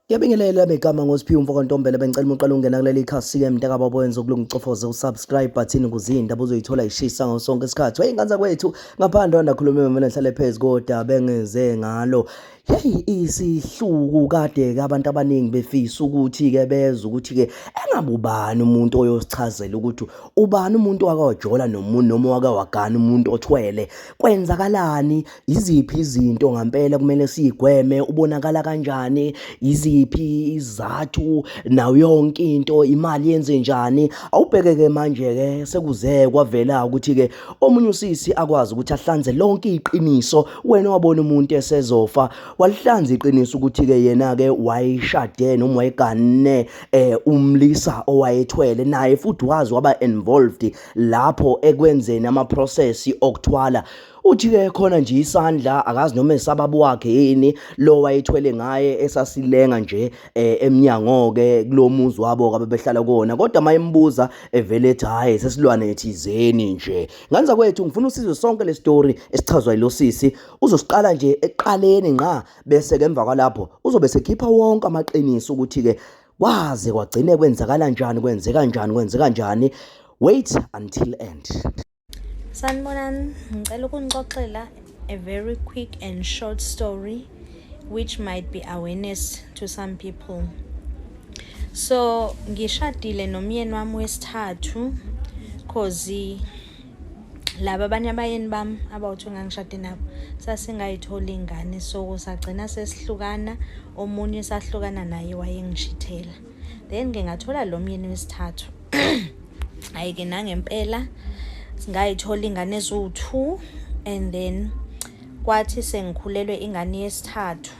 Ngiyabingelela begama ngoSiphiwe umfo kaNtombela, bengicela uma uqala ukungena kuleli khasi-ke mntakababa wenza okulunga ucofoze usubscribe button ukuze iy'ndaba uzoyithola ishisa ngaso sonke isikhathi. Hey ngane zakwethu, ngaphandle wandakhuluma mina ngihlale phezu kodaba engize ngalo. Hey isihluku kade-ke abantu abaningi befisa ukuthi-ke bezwe ukuthi-ke engabe ubani umuntu oyosichazela ukuthi ubani umuntu owake wajola nomuntu noma owake wagana umuntu othwele, kwenzakalani. Yiziphi izinto ngampela kumele siy'gweme, ubonakala kanjani, yiziphi izizathu nayo yonke into, imali yenzenjani. Awubheke-ke manje-ke sekuze kwavela ukuthi-ke omunye usisi akwazi ukuthi ahlanze lonke iqiniso, wena wabona umuntu esezofa, walihlanza iqiniso ukuthi-ke yena-ke wayeshade noma wayegane umlisa owayethwele naye futhi waze waba involved lapho ekwenzeni ama-process okuthwala. Uthi-ke khona nje isandla akazi noma esababa wakhe yini lo wayethwele ngaye esasilenga nje eh, emnyango-ke kulo muzi wabo-ke abebehlala kuwona kodwa uma embuza evele ethi hhayi sesilwane thizeni nje. Ngane zakwethu ngifuna usizwe sonke le story esichazwa yilo sisi uzosiqala nje ekuqaleni ngqa bese-ke emva kwalapho uzobe sekhipha wonke amaqiniso ukuthi-ke kwaze kwagcine kwenzakala njani kwenzeka njani kwenzeka njani wait until end. Sanibonani, ngicela ukunixoxela a very quick and short story which might be awareness to some people. So ngishadile nomyeni wami wesithathu cause laba abanye abayeni bami abawu-two engangishade nabo sasingayitholi ingane, so sagcina sesihlukana. Omunye sahlukana naye wayengishithela, then-ke ngathola lo myeni wesithathu. Hhayi-ke nangempela ngayithola ingane eziwu-two and then kwathi sengikhulelwe ingane yesithathu,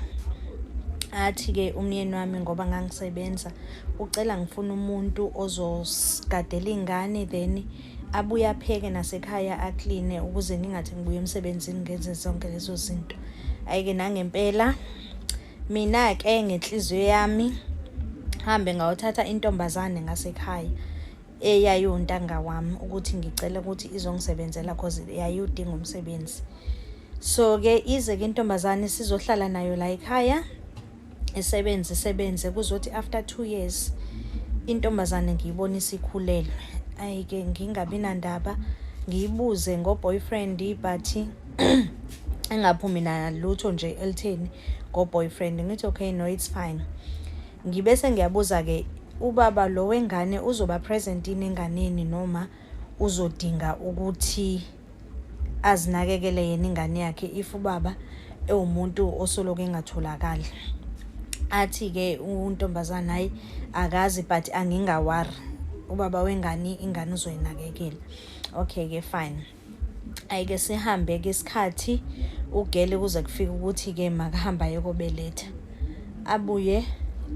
athi-ke umyeni wami ngoba ngangisebenza ucela ngifune umuntu ozosigadela ingane then abuye apheke nasekhaya akline ukuze ngingathi ngibuye emsebenzini ngenze zonke lezo zinto. Hhayi-ke nangempela mina-ke ngenhliziyo yami hambe ngayothatha intombazane ngasekhaya eyayiwuntanga wami ukuthi ngicele ukuthi izongisebenzela cause yayiwudinga umsebenzi. So-ke ize-ke intombazane sizohlala nayo la ekhaya isebenze isebenze kuzothi after 2 years intombazane ngiyibone isikhulelwe. Ayi-ke ngingabi nandaba ngiyibuze ngo-boyfriend but engaphumi nalutho nje elitheni ngo-boyfriend. Ngithi okay, no, it's fine. Ngibe sengiyabuza-ke ubaba lo wengane uzoba present yini enganeni noma uzodinga ukuthi azinakekele yena ingane yakhe if ubaba ewumuntu osoloko engatholakali. Athi-ke untombazane hhayi akazi but angingawari, ubaba wengane ingane uzoyinakekela. Okay-ke fine. Hhayi-ke sihambe-ke isikhathi ugele kuze kufike ukuthi-ke makahambe ayokobeletha. Abuye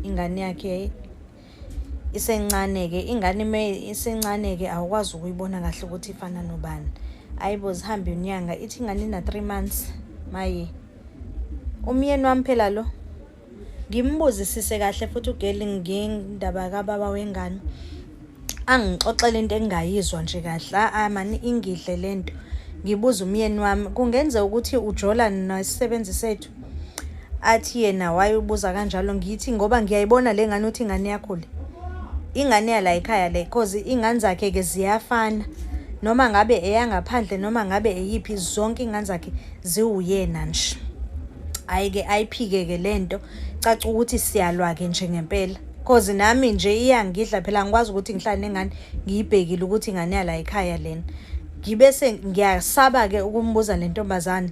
ingane yakhe isencane-ke, ingane uma isencane-ke awukwazi ukuyibona kahle ukuthi ifana nobani. Hhayi bo zihambe inyanga ithi ingane ina-3 months maye. Umyeni wami phela lo ngimbuzisise kahle futhi ugeli ngendaba kababa wengane angixoxele into engingayizwa nje kahle. A mani ingidle lento. Ngibuza umyeni wami kungenzeka ukuthi ujola nesisebenzi sethu, athi yena why ubuza kanjalo. Ngithi ngoba ngiyayibona le ngane ukuthi ingane yakho le, ingane yala ekhaya le cause iy'ngane zakhe-ke ziyafana noma ngabe eyangaphandle noma ngabe eyiphi, zonke iy'ngane zakhe ziwuyena nje. Hhayi-ke ayiphike-ke lento, caca ukuthi siyalwa-ke nje ngempela cause nami nje iyangidla phela, angikwazi ukuthi ngihlale nengane ngiyibhekile ukuthi ingane yala ekhaya lena. Ngibe sengiyasaba-ke ukumbuza le ntombazane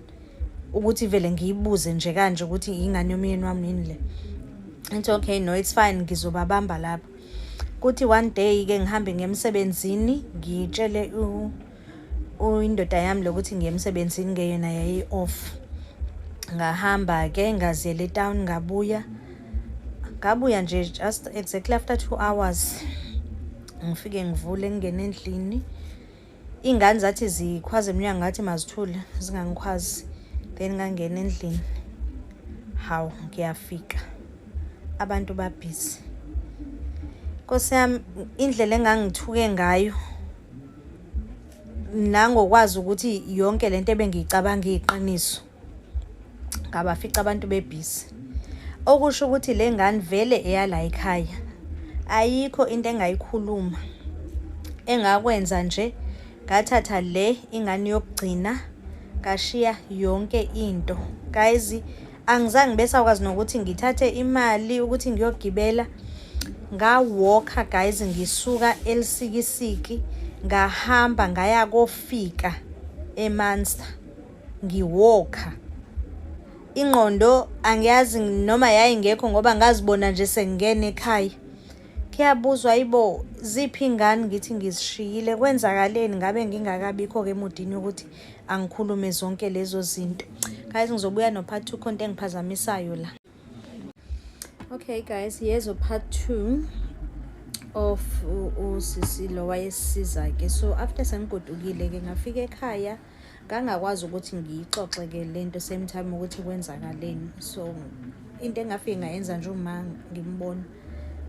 ukuthi vele ngiyibuze nje kanje ukuthi ingane yomyeni wami yini le. Ngithi okay, no, it's fine, ngizobabamba lapho. Kuthi one day-ke ngihambe ngiye emsebenzini ngitshele indoda yami lokuthi ngiye emsebenzini ke yona yayi-off. Ngahamba-ke ngaziyela etown ngabuya, ngabuya nje just exactly after 2 hours. Ngifike ngivule ngingene endlini, iy'ngane zathi zikhwaza emnyango ngathi mazithule zingangikhwazi, then ngangena endlini. Hawu ngiyafika abantu babhizi. Nkosi yami indlela engangithuke ngayo nangokwazi ukuthi yonke lento ebengiyicabanga iyiqiniso, ngabafica abantu bebhizi. Okusho ukuthi le ngane vele eyala ekhaya. Ayikho into engayikhuluma. Engakwenza nje ngathatha le ingane yokugcina ngashiya yonke into. Guys, angizange ngibe sakwazi nokuthi ngithathe imali ukuthi ngiyogibela. Nga-walk-a guys, ngisuka eLusikisiki ngahamba ngaya kofika eMunster, ngi-walk-a. Ingqondo angiyazi noma yayingekho ngoba ngazibona nje sengingena ekhaya. Kuyabuzwa, hayibo, ziphi iy'ngane? Ngithi ngizishiyile. Kwenzakaleni? Ngabe ngingakabikho-ke emudini yokuthi angikhulume zonke lezo zinto. Guys, ngizobuya no-part 2, khona into engiphazamisayo la. Okay guys, here's part 2 of usisi lo wayesisiza-ke. So after sengigodukile-ke ngafika ekhaya, ngangakwazi ukuthi ngiyixoxe-ke lento same time ukuthi kwenzakaleni. So into engafike ngayenza nje, uma ngimbona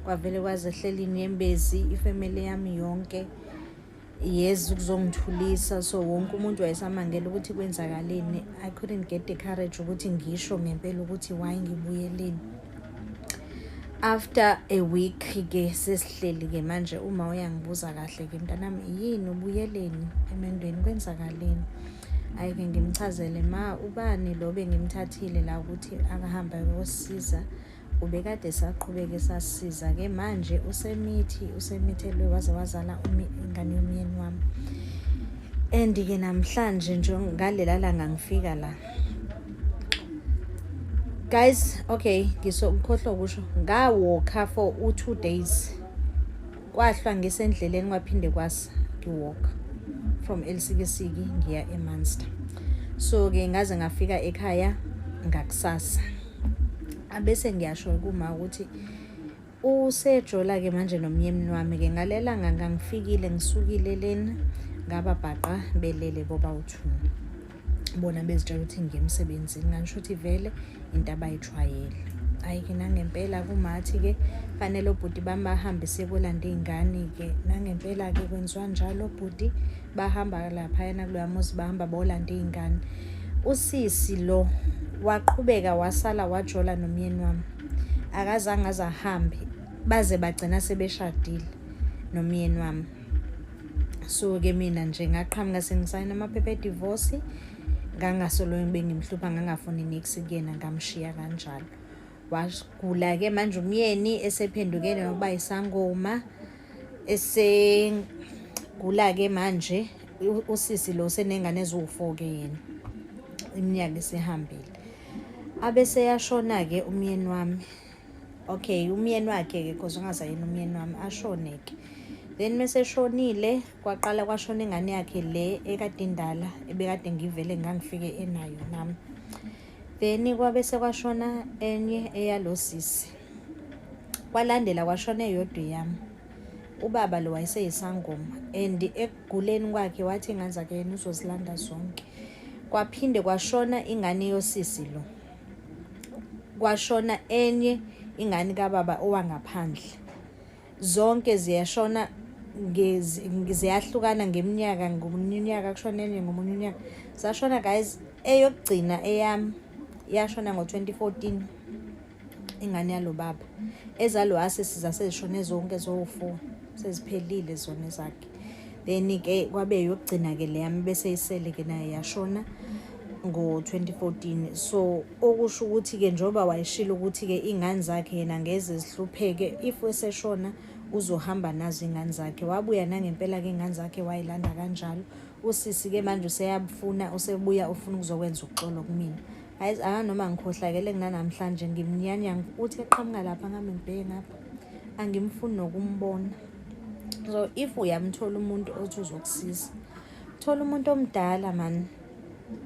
kwavele kwazehlela inyembezi, ifamily yami yonke yeza ukuzongithulisa. So wonke umuntu wayesamangela ukuthi kwenzakaleni. I couldn't get the courage ukuthi ngisho ngempela ukuthi why ngibuyeleni. After a week-ke sesihleli-ke manje, uma uyangibuza kahle-ke, "Mntanami, yini ubuyeleni emendweni, kwenzakaleni?" Hhayi-ke ngimchazele, "Ma, ubani lo bengimthathile la ukuthi akahambe ayosiza, ubekade esaqhubeka esasiza-ke, manje usemithi, usemithelwe waze wazala ingane yomyeni wami. And-ke namhlanje nje ngalela langa ngifika la." Guys, okay, ngikhohlwa ukusho, nga-walk-a for u-2 days, kwahlwa ngisendleleni, kwaphinde kwasa ngi-walk from Elusikisiki ngiya eMunster. So-ke ngaze ngafika ekhaya ngakusasa, abese ngiyasho kuma ukuthi usejola-ke manje nomyeni wami-ke. Ngalelanga ngangifikile ngisukile lena, ngababhaqa belele bobawu-two, bona bezitshela ukuthi ngiye emsebenzini, nganisho ukuthi vele into abayijwayele. Hhayi-ke nangempela kumathi-ke fanele obhuti bami bahambe siyekolanda iy'ngane-ke. Nangempela-ke kwenziwa njalo, obhuti bahamba laphayana kuloya muzi, bahamba bolanda iy'ngane. Usisi lo waqhubeka wasala wajola nomyeni wami, akazange aze ahambe baze bagcina sebeshadile nomyeni wami. So-ke mina nje ngaqhamuka sengisayina amaphepha e-divorce, ngangasolo bengimhlupha, ngangafuni niks kuyena, ngamshiya kanjalo. Wagula-ke manje umyeni, esephendukele ngokuba isangoma, esegula-ke manje usisi lo, usenengane eziwu-4-ke yena, iminyaka isihambile. Abese yashona-ke umyeni wami, okay, umyeni wakhe-ke, cause ungazayena umyeni wami, ashone-ke. Then mese eshonile kwaqala kwashona ingane yakhe le ekade indala, ebekade ngivele ngangifike enayo nami. Then kwabe sekwashona enye eyalo sisi, kwalandela kwashona eyodwa yami. Ubaba lo wayeseyisangoma and ekuguleni kwakhe wathi ingane zakhe yena uzozilanda zonke. Kwaphinde kwashona ingane yosisi lo, kwashona enye ingane kababa owangaphandle. Zonke ziyashona, ziyahlukana ngeminyaka, ngomunye unyaka kushona enye, ngomunye unyaka zashona. Guys, eyokugcina eyami yashona ngo-2014, ingane yalo baba. Ezalo asisi zasezishone zonke zowu-4, seziphelile zona ezakhe. Then-ke kwabe eyokugcina-ke le yami bese isele-ke nayo yashona ngo-2014. So okusho ukuthi-ke njengoba wayeshilo ukuthi-ke iy'ngane zakhe yena ngeze zihlupheke, if eseshona uzohamba nazo iy'ngane zakhe. Wabuya nangempela-ke iy'ngane zakhe wayilanda kanjalo. Usisi-ke manje useyabufuna, usebuya ufuna ukuzokwenza uxolo kumina. Hayi, akanoma ngikhohlakele kunanamhlanje, ngimnyanya uthi eqhamuka lapha ngami ngibheke ngapha, angimfuni nokumbona. So if uyamthola umuntu othi uzokusiza, thola umuntu omdala man,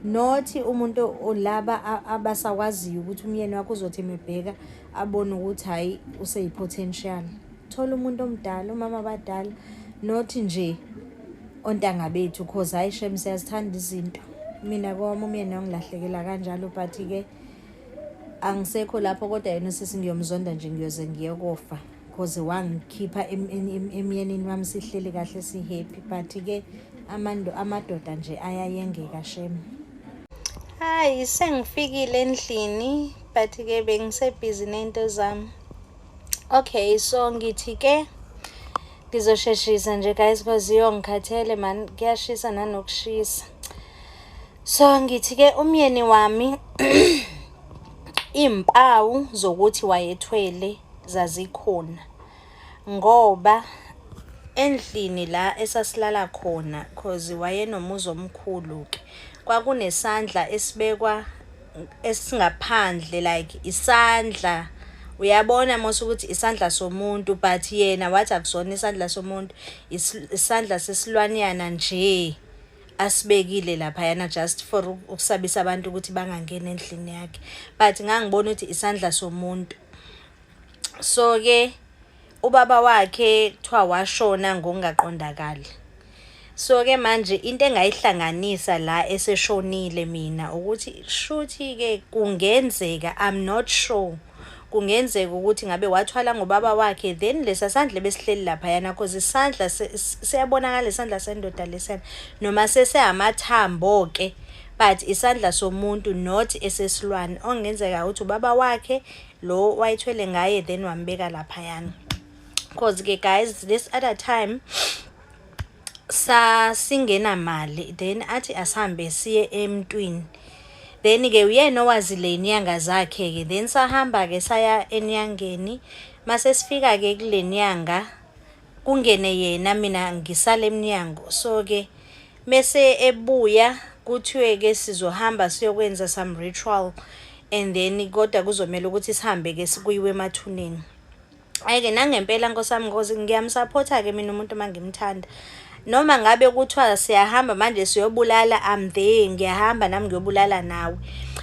not umuntu laba abasakwaziyo ukuthi umyeni wakho uzothi mebheka abone ukuthi hhayi, useyi-potential. Thola umuntu omdala, omama abadala, not nje ontanga bethu, cause hhayi shem, siyazithanda izinto. Mina kowami umyeni wangilahlekela kanjalo, but-ke angisekho lapho. Kodwa yena usisi ngiyomzonda nje, ngiyoze ngiye kofa, cause wangikhipha emyenini wami sihleli kahle si-happy. But-ke amadoda nje ayayengeka shem. Hayi, sengifikile endlini. But-ke bengisebhizi ney'nto zami. Okay, so ngithi-ke ngizosheshisa nje guys, cause iyongikhathele man, kuyashisa nanokushisa. So ngithi-ke umyeni wami, iy'mpawu zokuthi wayethwele zazikhona, ngoba endlini la esasilala khona, cause wayenomuzi omkhulu-ke, kwakunesandla esibekwa esingaphandle, like isandla, uyabona mos ukuthi isandla somuntu, but yena wathi akusona isandla somuntu, isandla sesilwanyana nje asibekile laphayana just for ukusabisa abantu ukuthi bangangeni endlini yakhe, but ngangibona ukuthi isandla somuntu. So-ke ubaba wakhe kuthiwa washona ngokungaqondakali. So-ke manje into engayihlanganisa la eseshonile mina ukuthi shuthi-ke kungenzeka, I'm not sure, kungenzeka ukuthi ngabe wathwala ngobaba wakhe, then lesa sandla besihleli laphayana, cause isandla siyabonakala, isandla sendoda lesiyana, noma seseyamathambo-ke, but isandla somuntu, not esesilwane. Okungenzeka ukuthi ubaba wakhe lo wayethwele ngaye, then wambeka laphayana. Cause-ke guys, this other time sasingenamali, then athi asihambe siye emntwini, then-ke uyena owazi le nyanga zakhe-ke. Then sahamba-ke saya enyangeni. Mase sifika-ke kule nyanga, kungene yena, mina ngisale emnyango. So-ke mese ebuya, kuthiwe-ke sizohamba siyokwenza some ritual, and then kodwa kuzomela ukuthi sihambe-ke kuyiwe emathuneni. Hhayi-ke nangempela, nkosi yami, nkosi, ngiyamsaphotha-ke mina umuntu uma ngimthanda. Noma ngabe kuthiwa siyahamba manje siyobulala, I'm there, ngiyahamba nami ngiyobulala nawe.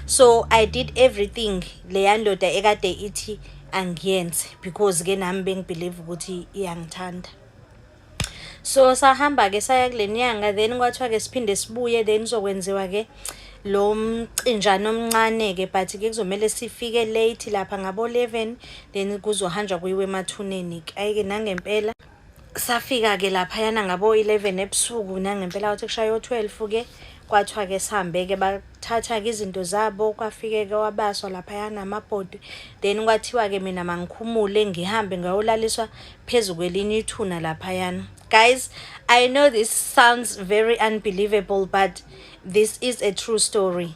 So I did everything leya ndoda ekade ithi angiyenze, because-ke nami bengi-believe ukuthi iyangithanda. So sahamba-ke saya kule nyanga, then kwathiwa-ke siphinde sibuye, then kuzokwenziwa-ke lo mcinjana omncane-ke, but-ke kuzomele sifike late lapha ngabo-11, then kuzohanjwa kuyiwe emathuneni-ke. Hhayi-ke nangempela safika-ke laphayana ngabo-11 ebusuku. Nangempela kwathi kushaya o-12-ke, kwathiwa-ke sihambe-ke, bathatha-ke izinto zabo, kwafike-ke kwabaswa laphayana amabhodwe, then kwathiwa-ke mina mangikhumule ngihambe ngiyolaliswa phezu kwelinye ithuna laphayana. Guys, I know this sounds very unbelievable, but this is a true story,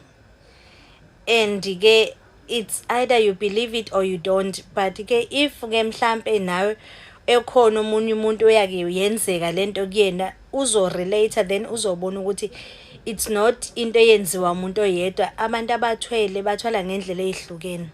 and-ke it's either you believe it or you don't. But-ke if-ke mhlampe nawe ekhona omunye umuntu oyake yenzeka lento kuyena, uzo-relate, then uzobona ukuthi it's not into eyenziwa umuntu oyedwa. Abantu abathwele bathwala ngendlela ey'hlukene.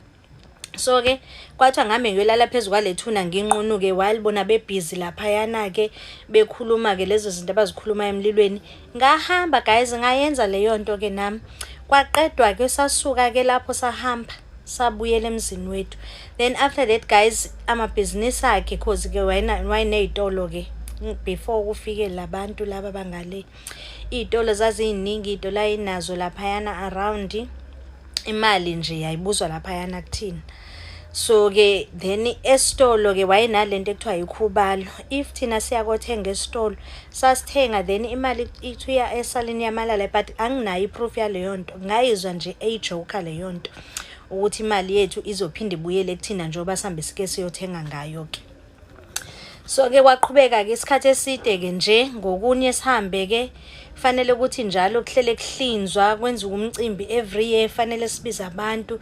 So-ke kwathiwa ngihambe ngiyolala phezu kwale thuna nginqunu-ke, while bona bebhizi laphayana-ke bekhuluma-ke lezo zinto abazikhulumayo emlilweni. Ngahamba guys, ngayenza leyo nto-ke nami. Kwaqedwa-ke, sasuka-ke lapho, sahamba sabuyela emzini wethu. Then after that guys, amabhizinisi akhe, cause-ke wayeney'tolo-ke before kufike labantu laba bangale, iy'tolo zaziy'ningi, iy'tolo ayinazo laphayana around, imali nje yayibuzwa laphayana kuthina. So-ke then esitolo-ke wayenalento ekuthiwa ikhubalo. If thina siya kothenga esitolo, sasithenga, then imali ithi uya esalini yamalala, but anginayo i-proof yaleyo nto, ngayizwa nje eyi-joke leyo nto ukuthi imali yethu izophinde ibuyele kuthina njengoba sihambe sike siyothenga ngayo-ke. So-ke kwaqhubeka-ke isikhathi eside-ke nje. Ngokunye sihambe-ke, fanele ukuthi njalo kuhlele kuhlinzwa, kwenziwa umcimbi every year, fanele sibize abantu.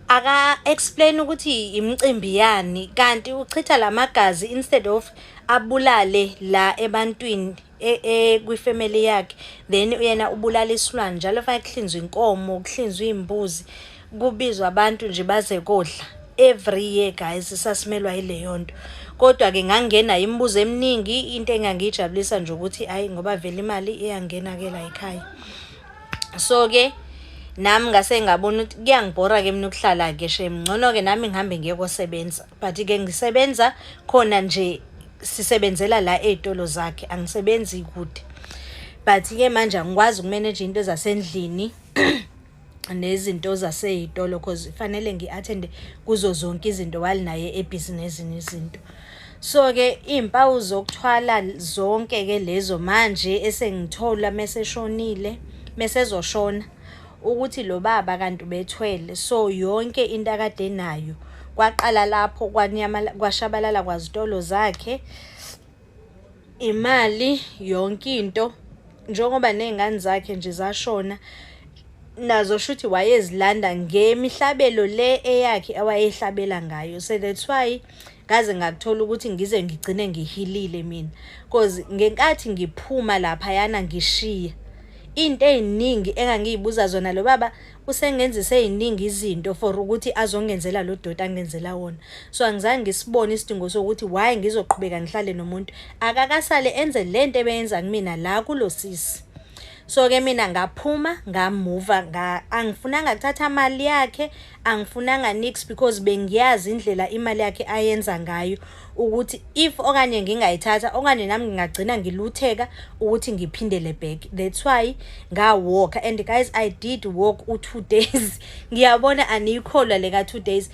Aka-explain ukuthi imicimbi yani, kanti uchitha lamagazi instead of abulale la ebantwini kwifamily yakhe, then yena ubulala isilwane njalo. Fanele kuhlinzwe inkomo, kuhlinzwe iy'mbuzi, kubizwa abantu nje baze kodla every year. Guys, sasimelwa yileyo nto. Kodwa-ke ngangingenayo imibuzo eminingi. Into engangiyijabulisa nje ukuthi hhayi, ngoba vele imali iyangena-ke la ekhaya. So-ke nami ngase ngabona ukuthi kuyangibhora-ke mina ukuhlala-ke shem, ngcono-ke nami ngihambe ngiye kosebenza. But-ke ngisebenza khona nje, sisebenzela la ey'tolo zakhe, angisebenzi kude, but-ke manje angikwazi ukumeneja into zasendlini nezinto zasey'tolo, cause fanele ngi-attende kuzo zonke izinto while naye ebhizi nezinye izinto. So-ke iy'mpawu zokuthwala zonke-ke lezo manje esengithola meseshonile, mesezoshona, Ukuthi lo baba kanti ubethwele, so yonke into akade enayo kwaqala lapho kwashabalala kwazitolo zakhe, imali, yonke into. Njengoba ney'ngane zakhe nje zashona nazo, shuthi wayezilanda ngemihlabelo le eyakhe awayehlabela ngayo. So that's why ngaze ngakuthola ukuthi ngize ngigcine ngihilile mina, 'cause ngenkathi ngiphuma laphayana ngishiya into ey'ningi engangiyibuza zona, lo baba usengenzise ey'ningi izinto for ukuthi azongenzela lo doti angenzela wona. So angizange ngisibone isidingo sokuthi why ngizoqhubeka ngihlale nomuntu akakasale enze lento ebeyenza kumina la kulo sisi. So-ke mina ngaphuma, ngamuva, angifunanga kuthatha mali yakhe, angifunanga nix, because bengiyazi indlela imali yakhe ayenza ngayo, ukuthi if okanye ngingayithatha okanye nami ngingagcina ngilutheka ukuthi ngiphindele back. That's why ngawalka. And guys, I did walk u-2 days. Ngiyabona aniyikholwa le ka-2 days.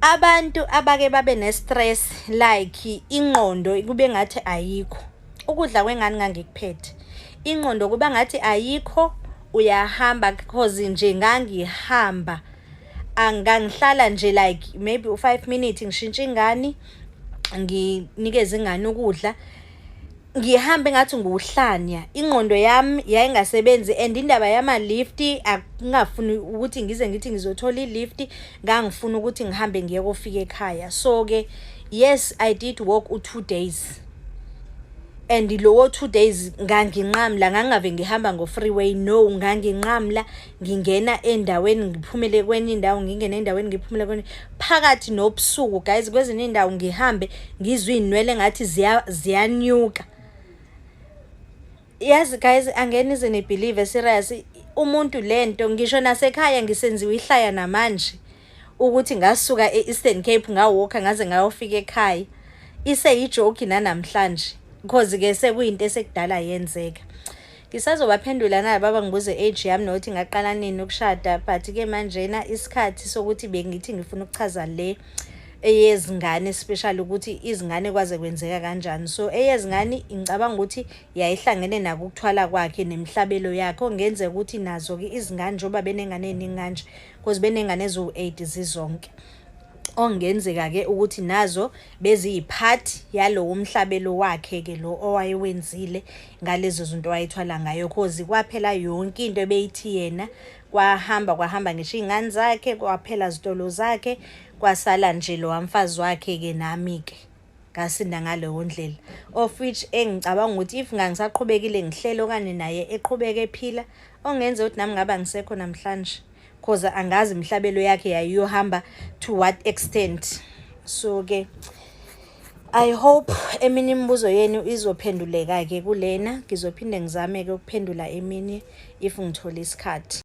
Abantu abake babe ne-stress, like ingqondo kube ngathi ayikho, ukudla kwengane ngangikuphethe, ingqondo kuba ngathi ayikho, uyahamba, 'cause nje ngangihamba, angangihlala nje like maybe u-5 minutes, ngishintshe ingane, nginikeze ingane ukudla, ngihambe ngathi nguhlanya. Ingqondo yami yayingasebenzi, and indaba yama-lift akungafuni ukuthi ngize ngithi ngizothola i-lift, ngangifuna ukuthi ngihambe ngiye kofika ekhaya. So-ke yes, I did walk u-2 days, and lowo 2 days nganginqamla, ngangingave ngihamba ngo-freeway, no, nganginqamla ngingena endaweni, ngiphumele kwenye indawo, ngingene endaweni, ngiphumele kwenye, phakathi nobusuku guys. Kwezinye iy'ndawo ngihambe ngizwe iy'nwele ngathi ziyanyuka. Yazi guys, angeke nize ni-believe, serious, umuntu lento ngisho nasekhaya ngisenziwa ihlaya namanje ukuthi ngasuka e-Eastern Cape, ngawalka ngaze ngayofika ekhaya. Iseyi-joke nanamhlanje, because-ke sekuyinto esekudala yenzeka. Ngisazobaphendula nalaba abangibuza age yami nokuthi ngaqala nini ukushada, but-ke manjena isikhathi sokuthi bengithi ngifuna ukuchaza le eyezingane, especially ukuthi izingane kwaze kwenzeka kanjani. So eyezingane ngicabanga ukuthi yayihlangene nako ukuthwala kwakhe nemihlabelo yakhe, okungenzeka ukuthi nazo-ke izingane, njengoba benengane ey'ningi kanje, 'cause beney'ngane eziwu-8 zizonke, okungenzeka-ke ukuthi nazo beziyi-part yalowo mhlabelo wakhe-ke lo owayewenzile ngalezo zinto wayethwala ngayo, 'cause kwaphela yonke into ebeyithi yena, kwahamba kwahamba ngisho iy'ngane zakhe, kwaphela zitolo zakhe, kwasala nje lowa mfazi wakhe-ke, nami-ke ngasinda ngaleyo ndlela, of which engicabanga ukuthi if ngangisaqhubekile ngihlele okanye naye eqhubeka ephila, okungenzeka ukuthi nami ngabe angisekho namhlanje, 'cause angazi imihlabelo yakhe yayiyohamba to what extent. So-ke I hope eminye imibuzo yenu izophenduleka-ke kulena. Ngizophinde ngizame-ke ukuphendula eminye if ngithola isikhathi.